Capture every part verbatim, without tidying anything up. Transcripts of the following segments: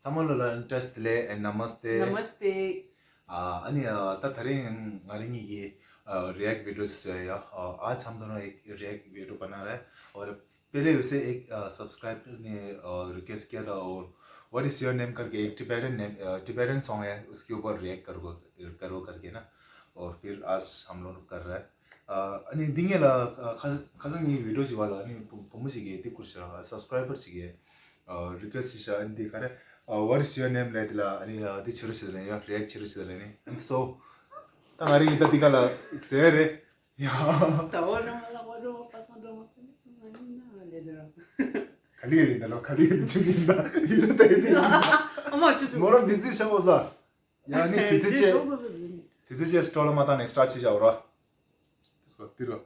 ཚང་མ་ལོ་ལ་བཀྲ་ཤིས་བདེ་ལེགས། ཨེ། Namaste. नमस्ते. ཨ་ཨ་ནི་ཨ་ད་ད་རིང་ང་རང་ཉིད་ཀྱི་ཨ་react video ཞིག་བཟོས་ཡ། ཨ་आज हम दोनों एक react video बना रहा है। और पहले उसे एक अ, सब्सक्राइबर ने अ, रिक्वेस्ट किया था। और What is your name करके एक टिबेटन नेम, अ, टिबेटन सॉन्ग है, उसके ऊपर रिएक्ट करो, करो करके ना। और फिर आज हम लोग कर रहा है। ཨ་ནི་འདི་ངེད་ལ་ཁ་ཁ་སང་ངའི་བི་ཌིའོ་ཞིག་བ་ལ་ཨ་ནི་བུ་བུ་མོ་ཞིག་གིས་དེ་བསྐུར་ཤག་སབ་སི་ཀ་རའི་བར་ཞིག་གིས་རི་ཀུ་ཨེ་སི་ཊི་ཞིག་ཤག་ཨ་ནི་དེ་ག་རེ། What is your name ལབ་དེ་ལ་ཨ་ནི་དེ་བྱེད་རོགས་ཞིག་ལབ་ཡ། རི་ཨེག་ཊི་བྱེད་རོགས་ཞིག་ལབ་ནི། ཨ་ནི་སོ་ད་ང་རང་གིས་ད་འདི་ག་ལ་ཟེར་རེད་ཡ། ཟླ་བ་སྒྲོལ་མ། ལྷག་པ་སྒྲོལ་མ། པ་སངས་སྒྲོལ་མ། ང་ཡིན་ན་ལས་དོན་རང་། ག་ལེ་ཡིན་ད་ལོ། ག་ལེ་ཡིན་ཆུ་ཡིན་ད་ཡིན་ད་ཡིན། ཨ་མ་ཆུ་ཆུ། མོ་རང་བི་ཟི་ཤ་བོ་ས། ཡ་ནི་དེ་ཚོ་ཅེ་ཅེ་ཅོག་ཙམ་ལ་ཡིན། དེ་ཚོ་ཅེ་སི་ཊོ་ལ་མ་བཏང་ནས་སི་ཊར་ཊི་བྱས་བྱ་འོ་ར། དེ་སྐོར་དེ་རོ།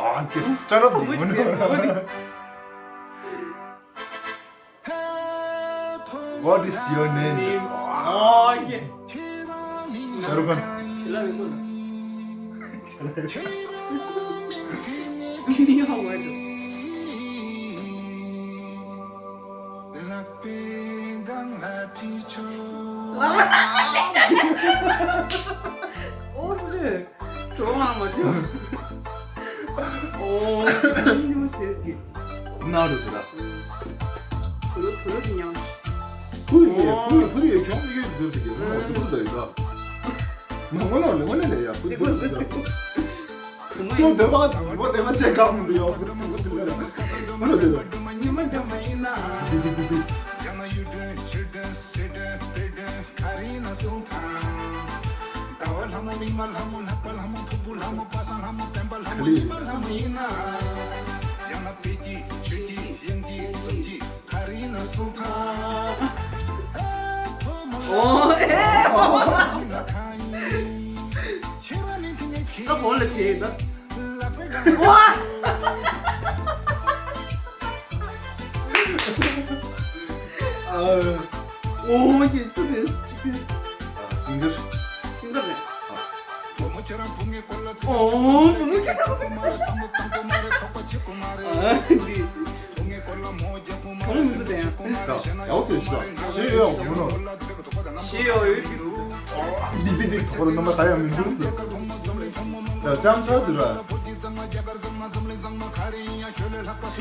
ཨ་ཀེ་སི་ཊར་ཊི་ཨབ་ནི་མོ་ནི། What is your name? ཨ་ཀེ། ཤ་རུག་ཁཱན། ཁྱེད་ལ་མི་གོ་ན། ཁྱེད་ལ་མི་གོ་ན། ཨོ་སི། གྲོགས་ལ་མ་བྱོས། ཨོ་ཉི་མ་ཤེས་ཀྱི། ན་རུ་དུ་ར། ཐུ་རུ་ཐུ་རུ་གི་ཉམས། ཕུ་ཡེ་ཕུ་ཡེ་ཕུ་ཡེ་གྱོང་ཡེ་དུ་དུ་གི་མ་སུ་ཕུ་དུ་ཡ། མ་ངོ་ལ་ལེ་ངོ་ལ་ལེ་ཡ་ཕུ་ཚུ་ཕུ་ཚུ། ཁོང་དེ་བ་དེ་བ་དེ་བ་ཅེ་ག་མི་འདུག་ཡ། ཕུ་ཚུ་ཕུ་ཚུ་ལ་ཕུ་ཚུ་ལ། ཉི་མ་འདྲ་མ་ཡིན་ན། དི་དི་དི་དི། ཡང་ན་གཡུ་སྒྲོན་ཆུ་སྒྲོན་སེར་སྒྲོན་དཔལ་སྒྲོན། ག་རེ་ཡིན་ན་གསུང་དང་། ཟླ་བ་ལྷ་མོ་མིག་དམར་ལྷ་མོ། ལྷག་པ་ལྷ་མོ། ཕུར་བུ་ལྷ་མོ། སྤེན་པ་ལྷ་མོ། ཉི་མ་ལྷ་མོ་ཡིན་ན། ཡང་ན་དཔལ་གྱི་ཆོས་ཀྱི་དབྱངས་ཀྱི་འཛུམ་གྱི་ག་རེ་ཡིན་ན་གསུང་དང་། ཨོ་ཨེ། ཁྱེད་རང་ནི་དེ་ནས་ཁྱེད། ད་གོང་ལ་བྱས་ད། ལག་པའི་སྒང་ལ། ཝ། ཨ། ཨོ་ཡེ་སི་ཡེ་སི་ཡེ་སི། ཨ། སིང་གར། སིང་གར་རེད། ཨ། བུ་མོ་ཁྱེད་རང་བུ་ངའི་སྐོར་ལ་ཚིག་ཨོ་བུ་མོ་ཁྱེད་རང་བུ་ངའི་སྐོར་ལ་ཚིག་གོ་མ་རེད། བསམ་བློ་གཏོང་གོ་མ་རེད། ཐོགས་པ་བྱེད་གོ་མ་རེད། ཨ་འདི། བུ་ངའི་སྐོར་ལ་མོ་རྒྱག་གོ་མ་རེད། ཡག་པོ་ཟེར་ཤག་ཤེས་ཡོད་ཡོད་མོ་ནོ། ཤེས་ཡོད་ཡོད་ཀྱི་འདུག་འདི་འདི་འདི་ཁོ་རང་རྣམ་པ་ད་ཡང་མི་འདུག་ཟེར། ད་ཅམ་ཆ་དུ་ར། བོད་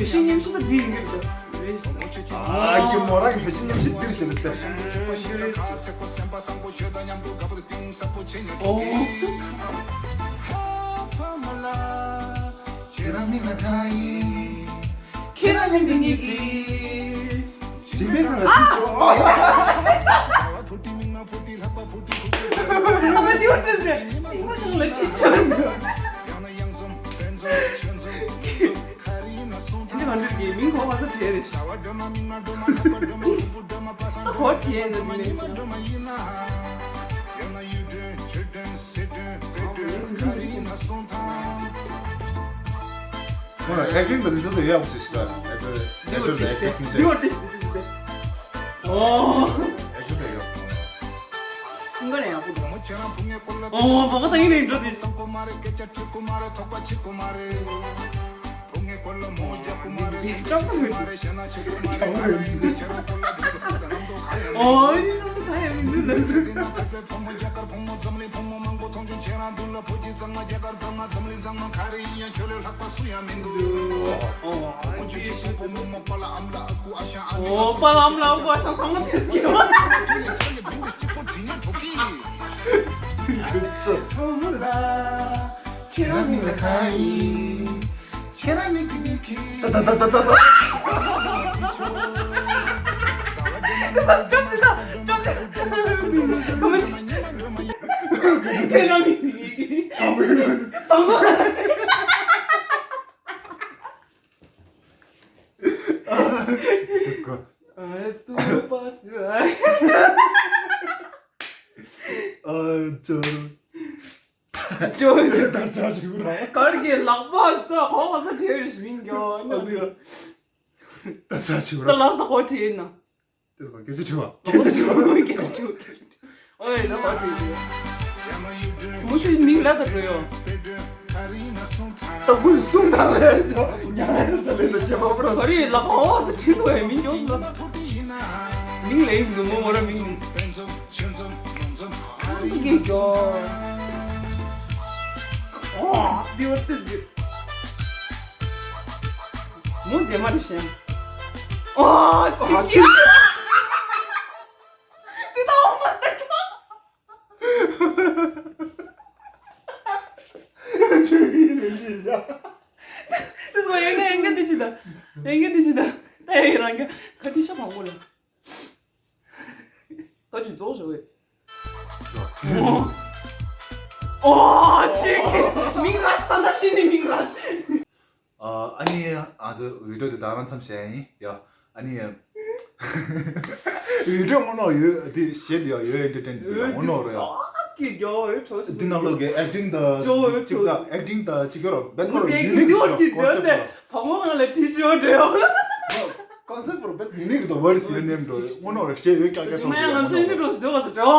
ཞེན་ཉམས་ཞིབ་པ་འདི་ཡིན་གྱི་འདུག་ཨ་ཀྱི་མོ་རང་གི་བོད་ཞེན་ཉམས་ཞིབ་འདིར་ཞེན་ཏེ། ཨོ། ཁྱེད་རང་མི་ལ་ཁ་ཡིན། ཁྱེད་རང་མི་འདི་ཉིད་ཀྱིས། ཞིང་པའི་ཁ་ལ་ཁྲིད་ཆོག་ཨ་མ་འདི་བ་བྲིས་ཟེར། ཞིང་པའི་ཁ་ལ་ཁྲིད་ཆོག་འདི་ང་འདི་གི་མིང་གོ་བ་ས་བྲིས་རེད། ད་གོ་བྲིས་ཡས་འདི་མིན་ཟེར། ཁོ་ལ་ཨེག་ཊིང་དང་འདི་ཚོ་དེ་ཡག་པོ་བྱས་ཤག་ཨེག་ཊར་ཨེག་ཊར་ཨེག་ཊར་ཨེག་ཊར། ཨོ། ཨེག་ཊར་དེ་ཡག་པོ། སུང་ག་རེ་ཡག་པོ་འདུག་ཨོ་བ་ག་ད་ཡིན་ནའི་འགྲོ་དེ། འདི་ཅག་པོ་མི་འདུག་ཨོ་ཡིན་ནོ་ད་ཡང་མི་འདུག་ལ། ཨོ་པ་ལམ་ལ་ཨ་ཁུ་ཨ་ཞང་ཨ་ནི། ཨོ་པ་ལམ་ལ་ཨ་ཁུ་ཨ་ཞང་ཚང་མ་ཕེབས་ཀྱི་ཡོད། ཁྱེད་རང་མི་ལ་ཁ་ཡིན། ཁྱེད་རང་མི་ལ་ཁ་ཡིན། ཁྱེད་རང་མི་དེ་མི་ཁྱེད། ད་ད་ད་ད་ད་ད། སྐྱོབ་ཅི་ད། སྐྱོབ་ཅི། ཁྱེད་རང་མི་དེ་མི་ཁྱེད། དང་པོ། Let's go. ཨ་ཏུ་པ་སི། ཨ་ཅོ། ཅོ། ད་ཅ་ཅི་ར། གར་གྱི་ལག་པ་ད་ཧོ་ཧོ་ས་བྲེལ་བཞིན་གྱི་ཨ་ནི་ཡ། ད་ཅ་ཅི་ར། ད་ལགས་སོ་ཧོ་བྲེལ་ན། དེ་ཚོ་སྐད་ཆ་དྲི་བ། སྐད་ཆ་དྲི་བ། སྐད་ཆ་དྲི་བ། ཨོ་ཡ་ད་ཧོ་བྲེལ་ན། མུ་མཐུད་མིང་ལབ་ད་འགྲོ་ཡོང་། ད་ཀུན་གསུང་དང་ལས་ཉ་ལས་ས་ལས་ལ་བྱེད་པ་པོ་ར། ག་རེ་ལབ་པ་འོ་ཟེར་ཁྲིད་འདུག་བས་མིང་ཡོངས་ལ། མིང་ལས་ཡིན་འདུག་མོ་མོ་ར་མིང་ནི། ཨ་ནི་གི་ཡོ། ཨོ་འདི་བར་དུ་འདི། མོ་མཛེས་མ་རེད་ཤེས། ཨོ་ཆི་ཆི། འདི་ད་ཨོ་མ་ས་ཀྱོ། དེ་སོ་ཡང་ཡང་འདི་ཅི་ད། ཡང་འདི་ཅི་ད། ད་ཡང་རང་གི་ཁ་ཏི་ཤ་བང་པོ་ལ། ཁ་ཏི་རྫོགས་བྱུང་བས། ཨོ་ཆེ་གི་མིང་ར་ཤི་ད་ད་ཤི་ནི་མིང་ར་ཤི། ཨ་ནི་ང་ཚོ་བི་ཌིའོ་དེ་ད་རང་མཚམས་བཞག་ཡིན་ཡ། ཨ་ནི་བི་ཌིའོ་ངོ་ནོར་ཡོད་དེ་བཤད་དེ་ཡ་ཡོད་ཨེན་ཊར་ཊེན་དེ་ཡ་ངོ་ནོར་རེད་ཡ། ཀི་རྒྱ་བ་ཡོད་ཆོག་ཤི། འདི་ནང་ལོག་གི་ཨེག་ཊིང་དང་ཅོ་ཡོད་ཅིག་ད་ཨེག་ཊིང་དང་ཅིག་ཡོད་ར་བེད་ཁོ་ར་ཡུ་ནིག་ཤོག་ཀོན་སེབ་ར། བ་མོ་ང་ལ་དྲིས་ཅོ་འདྲ་ཡོད། ཀོན་སེབ་ར་བེད་ཡུ་ནིག་ད་བར་སི་ཡོར་ནེམ་འགྲོ་ངོ་ནོར་ར་བཤད་ཡོད་ཀྱག་ཀྱག་ཚོགས་མ་ཡང་ང་ཚོ་ཡུ་ནིག་འགྲོ་ཟེར་བ་ཟེར་འགྲོ།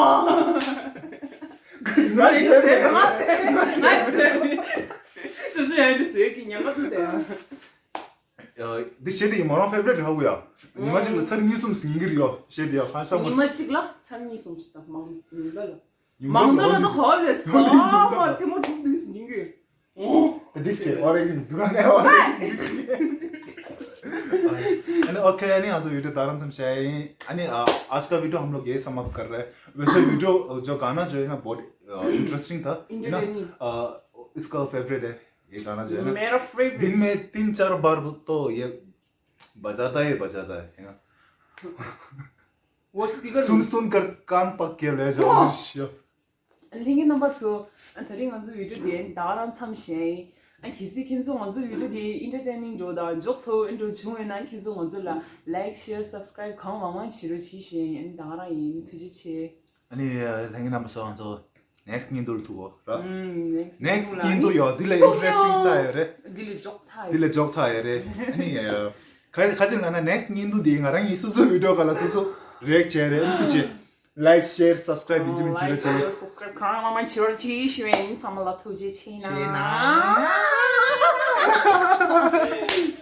ང་ཚོ་ཡུ་ནིག་ཟེར་ང་ཚོ་ཡུ་ནིག་ང་ཚོ་ཡུ་ནིག་ཅོ་ཅོ་ཡང་འདི་ཟེར་གི་ཉམས་པ་ཐུག་དེ་ཡ། འདི་བཤད་དེ་ཡིན་མ་རང་ཕེ་ཝ་རི་ཊི་ཧ་གོ་ཡ། ཉི་མ་གཅིག་ལ་ཚར་གཉིས་གསུམ་ཟིན་གི་རེད་ཡ། བཤད་དེ་ཡ་ཧ་ཤ་མ། ཉི་མ་གཅིག་ལ་ཚར་གཉིས་གསུམ་ཟིན་ད་མང་ཉུང་མཐའ་ལ། མང་མཐའ་ལ་ད་ཧོབ་ལེས་ཨ་མ་ཐེ་མོ་དྲུག་བདུན་ཟིན་གི། ཨོ། ད་འདི་སྐད་ཨོ་རེད་འདུག་ག་ནས་ཨོ་རེད། ཨ་ནི་ཨོ་ཁེ་ཨ་ནི་ང་ཚོ་བི་ཌིའོ་ད་རང་མཚམས་བཞག་ཡིན། ཨ་ནི आज का वीडियो हम लोग यही समाप्त कर रहे हैं। वैसे वीडियो जो गाना जो है ना बहुत इंटरेस्टिंग था, है ना? इसका फेवरेट है। ये गाना जो है ना, मेरा फेवरेट। दिन में तीन चार बार तो ये बजाता ही बजाता है, है ना? वो स्पीकर सुन सुन कर कान पक गया ले जाओ। ལྷན་རྒྱས་རྣམ་པ་ཚོ། ཨ་དེ་རིང་ང་ཚོ་བི་ཌིའོ་དེ་ད་རང་མཚམས་བཞག་ཡིན། ཨ་གལ་སྲིད་ཁྱེད་ཚོ་ང་ཚོ་བི་ཌིའོ་དེ་ཨེན་ཊར་ཊེན་ནིང་འགྲོ་དང་འཇོག་ཚོ་ཨེ་འགྲོ་བྱུང་ཡོད་ན་ཁྱེད་ཚོ་ང་ཚོ་ལ་ལའིག་ཤེར་སབ་སི་ཀ་རའིབ་གང་མང་མང་བྱེད་རོགས་བྱེད་ཞུ་ཡིན། ཨ་ནི་ད་རང་ཡིན། ཐུགས་རྗེ་ཆེ། ཨ་ནི་ལྷན་རྒྱས་རྣམ་པ་ཚོ་ང་ཚོ་next་བརྙན་ཐུང་ལ་ཐུག་གོ་ར། ཨུམ། next་བརྙན་ཐུང་ལ་ཡོད། འདི་ལས་ཐུག་ཡོད། ཨིན་ཊི་རེ་སི་ཊིང་ས་ཡོད་རེད། འདི་ལས་འཇོག་ཚ་ཡོད། འདི་ལས་འཇོག་ཚ་ཡོད་རེད། ཨ་ནི་ཁ་ཁ་ཅིག་ལ་ན་next་བརྙན་ཐུང་འདི་ང་རང་གི་སོ་སོ་བི་ཌིའོ་ག་ལ་སོ་སོ་རེག་བྱས་རེད། ཨ་ནི་ཐུགས་རྗེ་ཆེ། ལའིག་ཤེར་སབ་སི་ཀ་རའིབ་ཡིན་གཅིག་མིན་གཅིག་རེད་བྱས། ལའིག་ཤེར་སབ་སི་ཀ་རའིབ་གང་མང་མང་བྱེད་རོགས་བྱེད་ཞུ་ཡིན། ཚང་མ་ལ་ཐུགས་རྗེ་ཆེ་གནང་། ཆེ་གནང་།